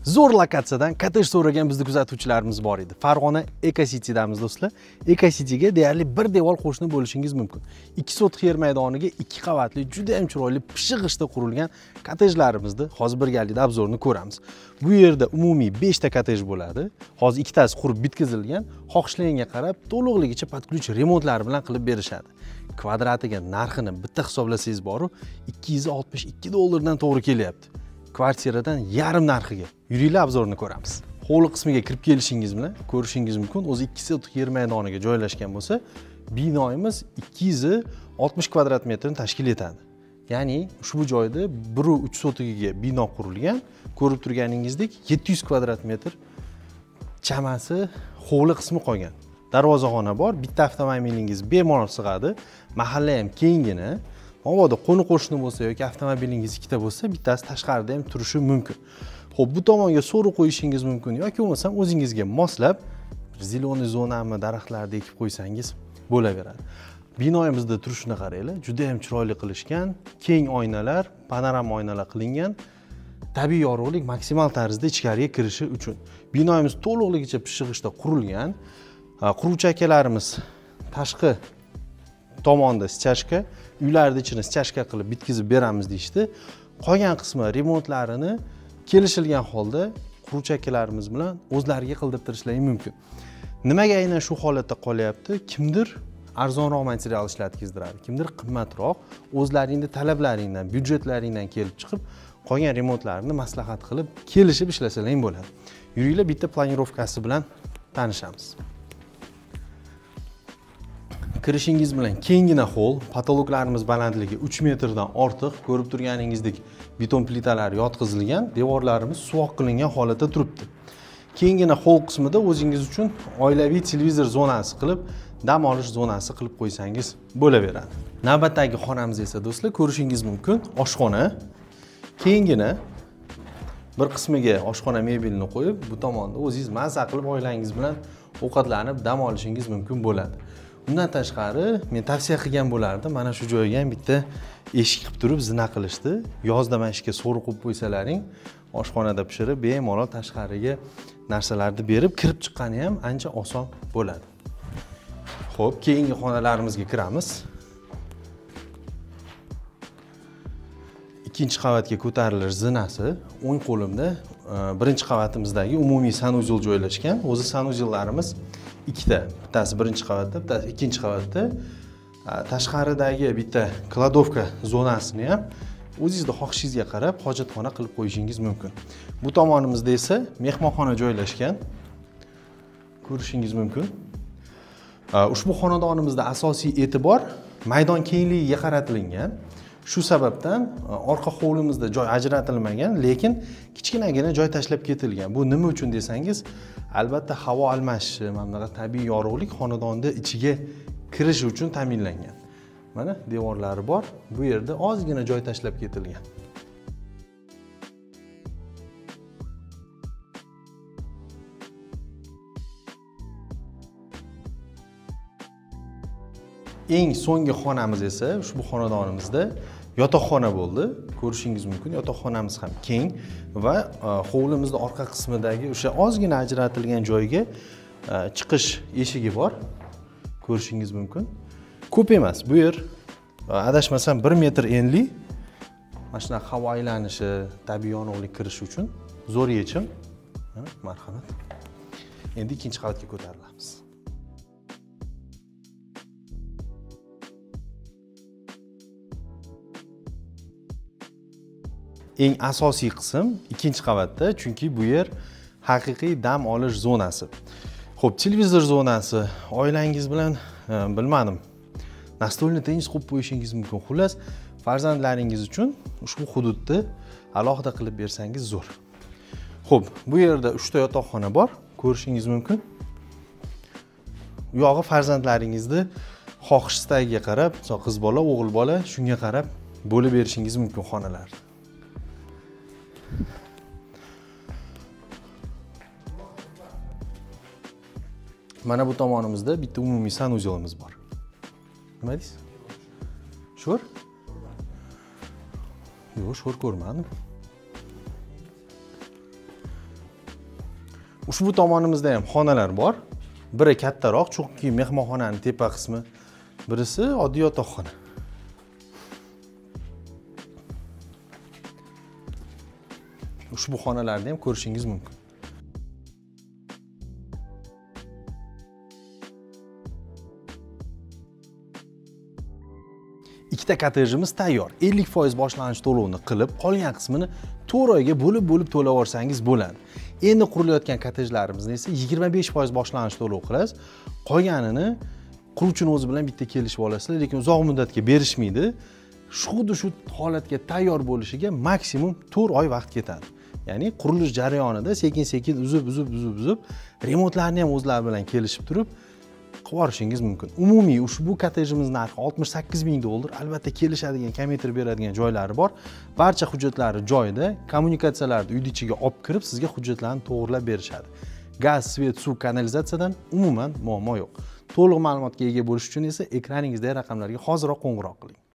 Zo'r lokatsiyadan kottej so'ragan bizni kuzatuvchilarimiz bor edi. Farg'ona Eco-City'damiz do'stlar. Eco-City'ga deyarli bir devor qo'shni bo'lishingiz mumkin. 2 sotix yer maydoniga 2 qavatli juda ham chiroyli pishiq g'ishtda qurilgan kottejlarimizni hozir birgalikda obzorni ko'ramiz. Bu yerda umumiy 5 ta kottej bo'ladi. Hozir ikkitasi qurib bitkazilgan. Xohishlariga qarab to'liqligicha под ключ remontlari bilan qilib berishadi. Kvadratiga narxini bitta hisoblasangiz boru 262 dollardan to'g'ri kelyapti. Kvartiradan yarim narxiga. Yuringlar obzorni ko'ramiz. Hovli qismiga kirib kelishingiz bilan ko'rishingiz mumkin. O'zi 2 sotix yer maydoniga joylashgan bo'lsa, binoimiz 260 kvadrat metrni tashkil etadi. Ya'ni ushbu joyda 1.3 sotigiga bino qurilgan. Ko'rib turganingizdek 700 kvadrat metr chamasi hovli qismi qolgan. Darvozaxona bor, bitta avtomobilingiz bemalol sig'adi. Mahalla ham kengina. Mabodo qo'ni qo'shni bo'lsa yoki avtomobilingiz ikkita bo'lsa, bittasi tashqarida ham turishi mumkin. Xo'p, bu tomonga so'ri qo'yishingiz mumkin yoki bo'lmasam o'zingizga moslab ziloni zonami, daraxtlarni ekib qo'ysangiz bo'laveradi. Binoimizda turishini qaranglar, juda ham chiroyli qilishgan, keng oynalar, panorama oynalar qilingan. Tabiiy yorug'lik maksimal tarzda ichkariga kirishi uchun. Binoimiz to'liqligicha pishiq g'ishtda qurilgan. Quruvchi akalarimiz tashqi tomonda stяжка, uylarning ichini stяжка qilib bitkazib beramiz deyishdi. Qolgan qismi remontlarini kelishilgan holda quruvchi akalarimiz bilan o'zlariga qildirtirishlari mumkin. Nimaga aynan shu holatda qolyapti? Kimdir arzonroq material ishlatkizdiradi, kimdir qimmatroq. O'zlaringning talablaringdan, byudjetlaringdan kelib chiqib, qolgan remontlarni maslahat qilib, kelishib ishlasalar bo'ladi. Yuringlar bitta planirovkasi bilan tanishamiz. Kirishingiz bilan kenggina hol, patologlarimiz balandligi 3 metrdan ortiq, ko'rib turganingizdek beton plitalar yotqizilgan, devorlarimiz suvoq qilingan holatda turibdi. Kenggina hol qismida o'zingiz uchun oilaviy televizor zonasi qilib, dam olish zonasi qilib qo'ysangiz bo'laveradi. Navbatdagi xonamiz esa do'stlar, ko'rishingiz mumkin, oshxona. Kenggina bir qismiga oshxona mebelini qo'yib, bu tomonda o'zingiz mazza qilib oilangiz bilan ovqatlanib dam olishingiz mumkin bo'ladi. Undan tashqari men tavsiya qilgan bo'lardim, mana shu joyga ham bitta eshik qilib turib zina qilishdi. Yozda mana ishga so'ri qo'yib qo'ysalaring, oshxonada pishirib, bemalol tashqariga narsalarni berib, kirib chiqqani ham ancha oson bo'ladi. Xo'p, keyingi xonalarimizga kiramiz. Ikkinchi qavatga ko'tarilish zinasi o'ng qo'limda, birinchi qavatimizdagi umumiy sanuzel joylashgan. O'zi sanuzellarimiz ikkita, bittasi birinchi qavatda, bittasi ikkinchi qavatda. Tashqaridagi bitta kladovka zonasini ham o'zingizni xohishingizga qarab hojatxona qilib qo'yishingiz mumkin. Bu tomonimizda esa mehmonxona joylashgan. Ko'rishingiz mumkin. Ushbu xonadonimizda asosiy e'tibor maydon kengligiga qaratilgan. Shu sababdan orqa hovlimizda joy ajratilmagan, lekin kichkinagina joy tashlab ketilgan. Bu nima uchun desangiz, albatta havo almashishi, mana bunaqa tabiiy yorug'lik xonadonda ichiga kirishi uchun ta'minlangan. Mana devorlari bor, bu yerda ozgina joy tashlab ketilgan. Eng so'nggi xonamiz esa ushbu xonadonimizda yotoqxona bo'ldi. Ko'rishingiz mumkin, yotoqxonamiz ham keng va hovlimizning orqa qismidagi o'sha ozgina ajratilgan joyga chiqish eshigi bor. Ko'rishingiz mumkin. Ko'p emas, bu yer adashmasam 1 metr enli. Mana shunaqa havo aylanishi, tabiiy yorug'lik kirishi uchun zo'r yechim. Mana, marhamat. Endi ikkinchi qavatga ko'tarilamiz. Eng asosiy qism ikkinchi qavatda, chunki bu yer haqiqiy dam olish zonasi. Xo'p, televizor zonasi, oilangiz bilan bilmadim, nastolniy tennis qo'yib qo'yishingiz mumkin. Xullas, farzandlaringiz uchun ushbu hududni alohida qilib bersangiz zo'r. Xo'p, bu yerda 3 ta yotoqxona bor, ko'rishingiz mumkin. U yog'i farzandlaringizni xohish istagiga qarab, misol qiz bola, o'g'il bola, shunga qarab bo'lib berishingiz mumkin xonalarni. Mana bu tomonimizda bitta umumiy sanuzelimiz bor. Nima deysiz? Sho'r? Yo'q, sho'r ko'rmadim. Ushbu tomonimizda ham xonalar bor. Biri kattaroq, chunki mehmonxonaning tepa qismi, birisi oddiy yotoqxona. Ushbu xonalarni ham ko'rishingiz mumkin. Ikkita kottejimiz tayyor. 50% boshlang'ich to'lovni qilib, qolgan qismini 4 oyga bo'lib-bo'lib to'lab olsangiz bo'ladi. Endi qurilayotgan kottejlarimizni esa 25% boshlang'ich to'lov qilasiz. Qolganini quruvchini o'zi bilan bitta kelishib olasizlar, lekin uzoq muddatga berishmaydi. Xuddi shu holatga tayyor bo'lishiga maksimum 4 oy vaqt ketadi. Ya'ni qurilish jarayonida sekin-sekin uzib remontlarni ham o'zlari bilan kelishib turib qilib olishingiz mumkin. Umumiy ushbu kottejimiz narxi 68 ming dollar. Albatta kelishadigan, kamaytirib beradigan joylari bor. Barcha hujjatlari joyida, kommunikatsiyalarni uyni ichiga olib kirib, sizga hujjatlarni to'g'rilab berishadi. Gaz, svet, suv, kanalizatsiyadan umuman muammo yo'q. To'liq ma'lumotga ega bo'lish uchun esa ekraningizdagi raqamlarga hoziroq qo'ng'iroq qiling.